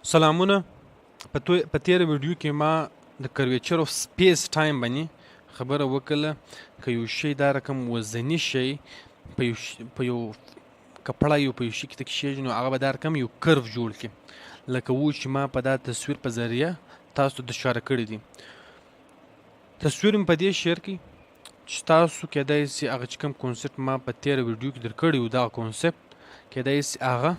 سلامونه. په تیره ویډیو کې ما د curvature of space time باندې خبره وکړه. که یو شی دا رقم وزني شی په یو کپړه یو په یو شي کې ته کښېږي، نو هغه به دا رقم یو curve جوړ کړي، لکه و چې ما په دا تصویر په ذریعه تاسو ته اشاره کړی دی. تصویر مې په دې share کې چې تاسو کېدای سي هغه چې کوم concept ما په تېره ویډیو کې درکړی و، دغه concept کېدای سي هغه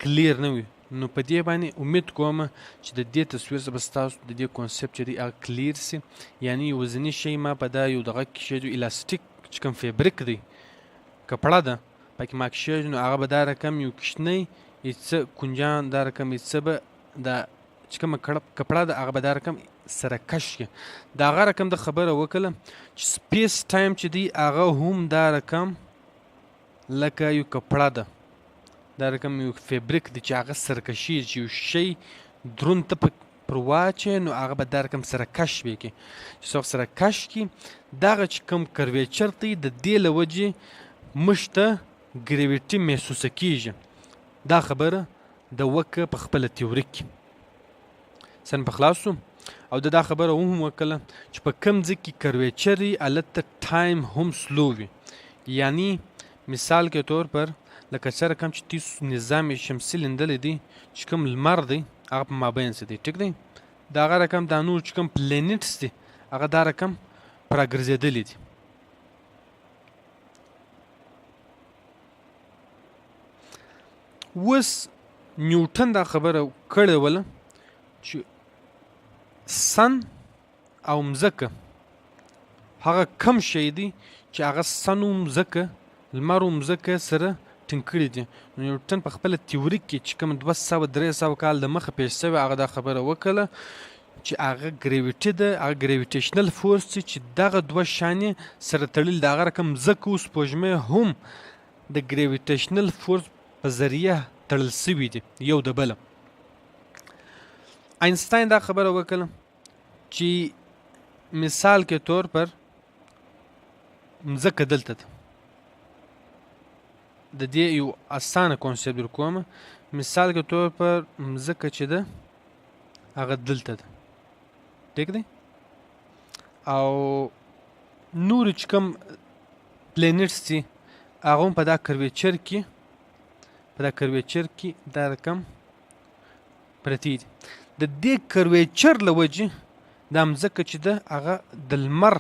clear نه وي، نو په دې باندې امید کوم چې د دې تصویر څخه به ستاسو د دې concept چې دی هغه clear سي. یعنی یو وزني شی ما په دا یو دغه کښېږدو، الاستیک چې کوم fabric دی، کپړه ده، پکې ما کښېږدو، نو هغه به دا رقم یو کوچنی یو څه کنجان دا رقم یو څه به دا چې کومه کپړه ده هغه به دا رقم سره کش کړي. د هغه رقم د خبره وکړه چې space time چې دی هغه هم دا رقم لکه یو کپړه ده، دا رقم یو fabric دی چې هغه سرکشي، چې یو شی دروند ته پر واچوې نو هغه به دا رقم سره کش وي کړي. چې څوک سره کش کړي دغه چې کوم curvature دی د دې له وجې موږ ته gravity محسوسه کیږي. دا خبره د وکه په خپله تیوري کې سن په خلاص سو. او د دا خبره هم وکړه چې په کوم ځای کې curvature وي هلته time هم slow وي. یعنی مثال کې طور پر لکه څه رقم چې تاسو نظام شمسي لیندلی دی چې کوم لمر دی هغه په مابین څه دی، ټیک دی، د هغه رقم دا نور چې کوم planets دي هغه دا رقم پر راګرځېدلي دي. اوس نیوټن دا خبره کړې وله چې sun او مځکه هغه کم شی دی چې هغه sun او مځکه، لمر او مځکه سره ټینګ کړي دي. نو نیوټن په خپله تیوري کې چې کوم 200-300 کال د مخه پېښ شوی هغه دا خبره وکړه چې هغه gravity ده، هغه gravitational force دی چې دغه دوه شیان یې سره تړلي. د هغه رقم مځکه او سپوږمۍ هم د gravitational force په ذریعه تړل شوي دي یو د بله. اینستاین دا خبره وکړه چې مثال کې طور پر مځکه دلته ده، د دې یو اسانه concept در کوم. مثال کې طور پر مځکه چې ده هغه دلته ده، ټیک دی، او نور چې کوم planets دي هغه هم په دا curvature کې، په دا curvature کې دا رقم پرتې دي. د دې curvature له وجې دا مځکه چې ده هغه د لمر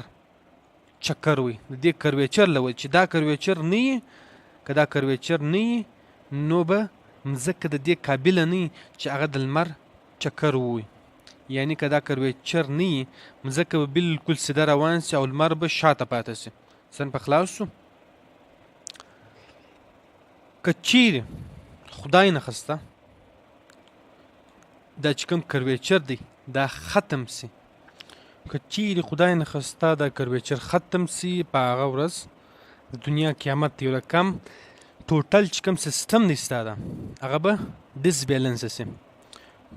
چکر وي. د دې curvature له وجې چې دا curvature نه وي، که دا curvature نه وي نو به مځکه د دې قابله نه وي چې هغه د لمر چکر ووي. یعنی که دا curvature نه وي مځکه به بالکل سیده روان سي او لمر به شاته پاته سي. سن په خلاص سو. که چیرې خدای نه خسته دا چې کوم curvature دی دا ختم سي، که چیرې خدای نه خسته دا curvature ختم سي، په هغه ورځ د دنیا قیامت دی. یو رقم total چې کوم سیستم دی ستا ده هغه به disbalance سي.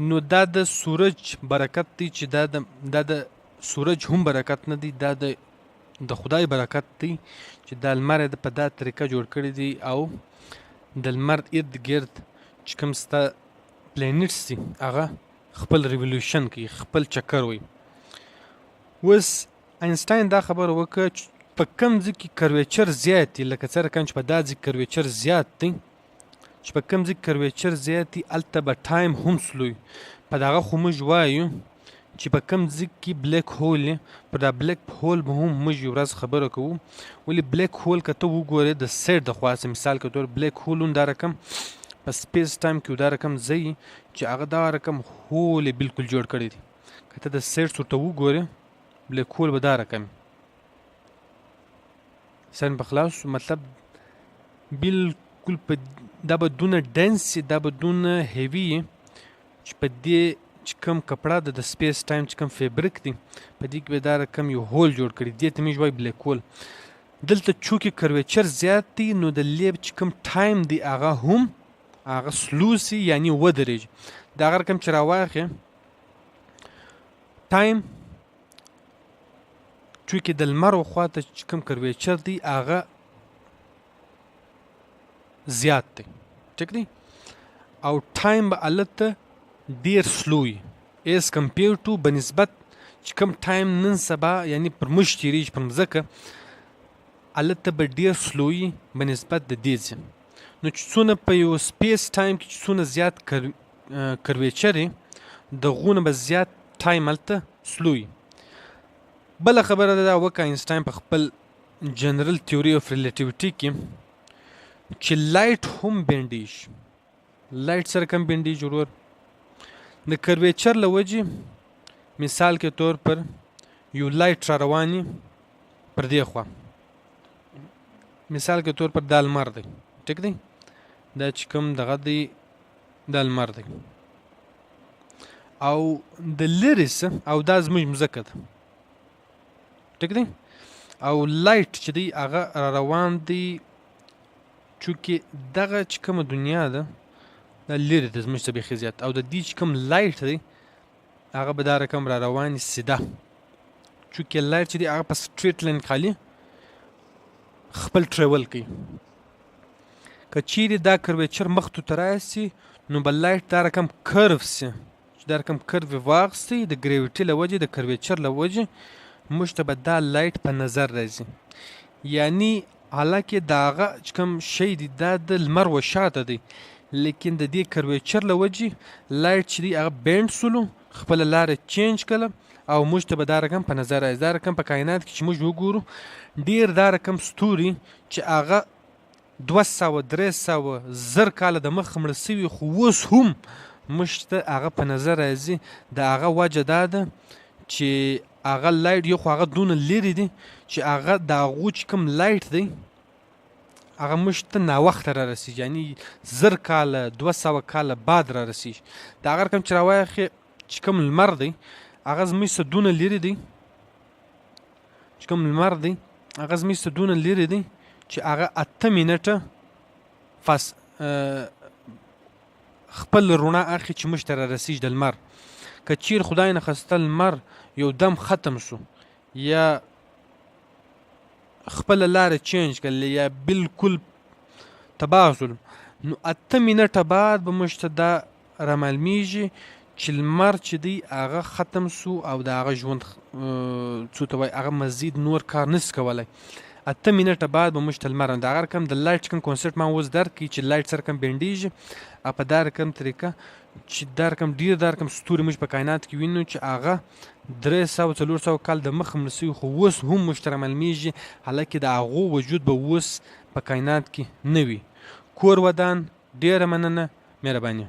نو دا د سورج برکت دی چې دا د سورج هم برکت نه دی، دا د خدای برکت دی چې دا لمر یې په دا طریقه جوړ کړی دی او د لمر ارد ګرد چې کوم ستا planets دي هغه خپل revolution کوي، خپل چکر وي. اوس اینسټاین دا خبره وکړه چې په کوم ځای کې curvature زیات دی، لکه څه رقم چې په دا ځای curvature زیات دی، چې په کوم ځای کې curvature زیات دی هلته به time هم slow وي. په دغه خو موږ وایو چې په کوم ځای کې black hole دی، پر دا black hole به هم موږ یو ورځ خبره کوو. ولې black hole که ته وګورې د side د خوا څخه، مثال که تور black hole هم دا رقم په space time کې دا رقم ځای چې هغه دا رقم hole یې بالکل جوړ کړی دی. که ته د side ورته وګورې black hole به دا رقم سن په خلاص شو. مطلب بالکل په دا به دونه dense سي، دا به دونه heavy چې په دې چې کوم کپړه ده د space time چې کوم fabric دی په دې کې به دا رقم یو hole جوړ کړي، دې ته موږ وایو black hole. دلته چونکې curvature زیات دی نو د لیب چې کوم time دی هغه هم هغه slow سي، یعنی ودرېږي. دا هغه رقم چې راواخې time چونکې د لمر خوا ته چې کوم curvature دی هغه زیات دی، ټیک دی، او time به هلته ډیر سلو وي ایز کمپیر ټو بنسبت چې کوم ټایم نن سبا یعنی پر موږ تیریږي پر مځکه، هلته به ډیر سلو وي بنسبت د دې ځای. نو چې څونه په یو سپیس ټایم کې چې څونه زیات کرویچر وي، د هغو نه به زیات ټایم هلته سلو وي. بله خبره دا وکړه اینسټاین په خپل جنرل تیوري اف ریلیټیویټي کې چې لایټ هم بینډیږي. لایټ سره کم بینډیږي ورور؟ د کرویچر له وجې مثال کې طور پر یو لایټ را رواني پر دې خوا، مثال کې طور پر دا لمر دی، ټیک دی، دا چې کوم دغه دی دا لمر دی، او د لرې څه او دا زموږ مځکه ده، ټیک دی، او لایټ چې دی هغه را روان دی، چونکې دغه چې کومه دنیا ده دا لرې ده زموږ څخه بیخي زیات، او د دې چې کوم لایټ دی هغه به دا رقم را روان سیده، چونکې لایټ چې دی هغه په سټریټ لاین خالي خپل ټریول کوي. که چیرې دا کرویچر مخ ته راشي نو به لایټ دا رقم کرو سي، چې دا رقم کرو یې واخیستی د ګریویټي له وجې، د کرویچر له وجې موږ ته به دا لایټ په نظر راځي. یعنی حالانکه د هغه چې کوم شی دی دا د لمر و شاته دی، لیکن د دې کرویچر له وجې لایټ چې دی هغه بینډ سولو، خپله لاره چینج کړه او موږ ته به دا رقم په نظر راځي. دا رقم په کائنات کې چې موږ وګورو ډېر دا رقم ستوري چې هغه 200 300 زر کاله د مخه مړه سوي، خو اوس هم موږ ته هغه په نظر راځي. د هغه وجه دا ده چې هغه لایټ یو خو هغه دونه لرې دی چې هغه د هغو چې کوم لایټ دی هغه موږ ته ناوخته را رسېږي، یعنی 1000 کاله 200 کاله بعد را رسېږي. د هغه رقم چې راواخې چې کوم لمر دی هغه زموږ څخه دونه لرې دی، چې کوم لمر دی هغه زموږ څخه دونه لرې دی چې هغه 8 منټه فاس خپل رڼا اخلي چې موږ ته را رسېږي د لمر. که چیرې خدای نه خواسته لمر یو دم ختم سو یا خپله لاره چینج کړل یا بالکل تباه سول، نو 8 منټه بعد به موږ ته دا رامعلومیږي چې لمر چې دی هغه ختم سو او د هغه ژوند څه ته وایي هغه مزید نور کار نشي کولی. 8 منټه بعد به موږ ته لمر د هغه رقم د لایټ کوم کانسپټ ما اوس درک کړي چې لایټ سره کوم بینډیږي، او په دا رقم طریقه چې دا رقم ډېر دا رقم ستوري موږ په کائنات کې وینو چې هغه 300 400 کال د مخه مړه سوي، خو اوس هم موږ ته رامعلومیږي، حالانکه د هغو وجود به اوس په کائنات کې نه وي. کور ودان، ډېره مننه، مهرباني.